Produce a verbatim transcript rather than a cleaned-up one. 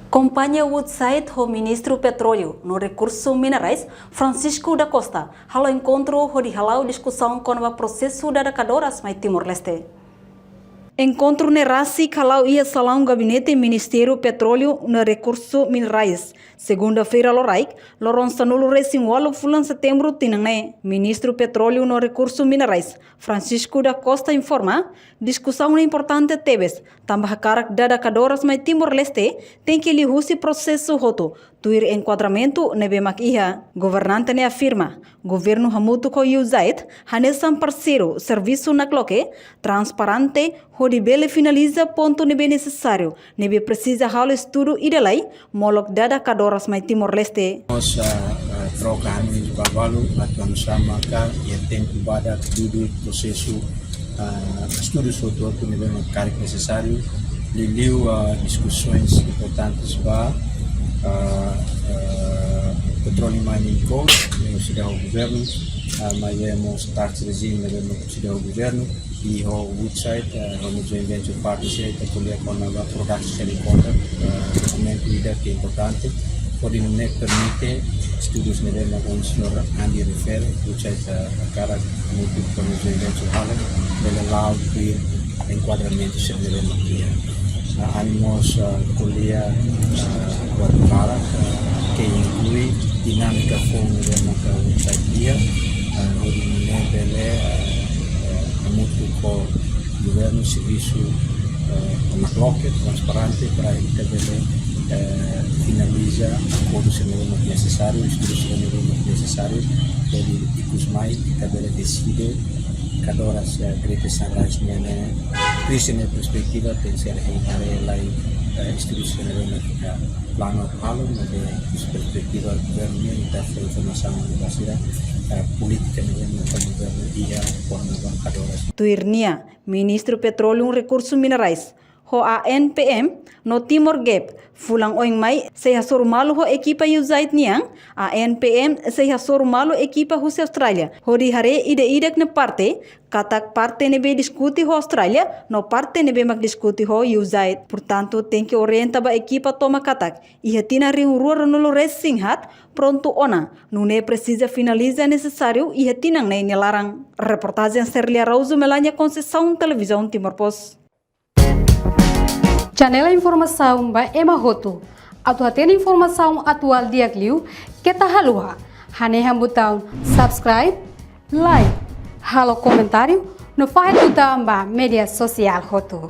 Kompañia Woodside ho Ministru Petróleu no Rekursu Minerais, Francisco da Costa, halo enkontru hodi hala'o diskusaun kona-ba prosesu dada kadoras mai Timor-Leste. Enkontru ne'e rasik hala'o iha salaun gabinete Ministériu Petróleu no Rekursu Minerais, segunda-feira loraik, loron sanulu-resin-ualu fulan Setembru tinan ne'e. Ministru Petróleu no Rekursu Minerais, Francisco da Costa informa, diskusaun ne'e importante tebes, tanba hakarak dada kadoras mai Timor-Leste tenke liuhusi prosesu hotu, tuir enkuadramentu ne'ebé mak iha. Governante ne'e afirma, governu hamutuk ho Woodside hanesan parseiru servisu nakloke, transparente, hodi bele finaliza pontu ne'ebé nesesáriu, ne'ebé presiza halo estudu ida lai, molok dada kadoras mai Timor-Leste. Mós, ah, ah, troka hanoin balu-balu, atu hanesan maka iha tempu badak dudu prosesu, ah, estudu hotu-hotu ne'ebé mak karik nesesáriu, liuliu, ah, diskusoens importantes ba, ah, ah, Petroleum Mining Code, ne'ebé seidauk ho governu, ah, maibé mós tax regime ne'ebé mak seidauk ho governu, i ho Woodside, eh, ho joint venture partnership, ita ko'alia kona-ba production sharing contract, eh, dokumentu ida ke importante, hodi nune'e permite estudu ne'ebé mak señór Andy refere, Woodside, eh, hakarak hamutuk ho joint venture halo, bele la'o tuir enkuadramentu sira ne'ebé mak iha. Ah, ami mós, ah, ko'alia, ah, buat barak, ah, ke inklui dinámika foun ne'ebé mak Woodside iha, ah, hodi nune'e bele, ah, ah, hamutuk ho governu servisu, ah, nakloke, transparente, para ita bele, eh, finaliza akordu sira ne'ebé mak nesesáriu, estudu sira ne'ebé mak nesesáriu, hodi ikus mai ita bele deside kadoras, eh, Greater Sunrise nian ne'e, krize nia perspetiva tenke ser hein haree lai, eh, estudu sira ne'ebé mak planu atu halo, maibé husi perspetiva governu nian, ita fó informasaun ba sira, eh, polítika ne'ebé mak governu iha kona-ba kadoras. Tuir nia, Ministru Petróleu no Rekursu Minerais, ho ANPM no Timor Gap, fulan oin mai sei hasoru malu ho ekipa Woodside nian, ANPM sei hasoru malu ekipa husi Austrália, hodi haree ida-idak nia parte, katak parte ne'ebé diskute ho Austrália, no parte ne'ebé mak diskute ho Woodside. Portantu, tenke orienta ba ekipa tomak katak, iha tinan rihun rua ruanulu-resin-haat, prontu ona, nune'e presiza finaliza nesesáriu iha tinan ne'e nia laran. Reportajen Serlia Araújo, Melania Conceição, Televizaun Timor Post. Janela informasaun ba ema hotu. Atu hatene informasaun atuál di'ak liu, keta haluha hanehan butaun subscribe, like, halo komentáriu, no fahe tutan ba média sosiál hotu.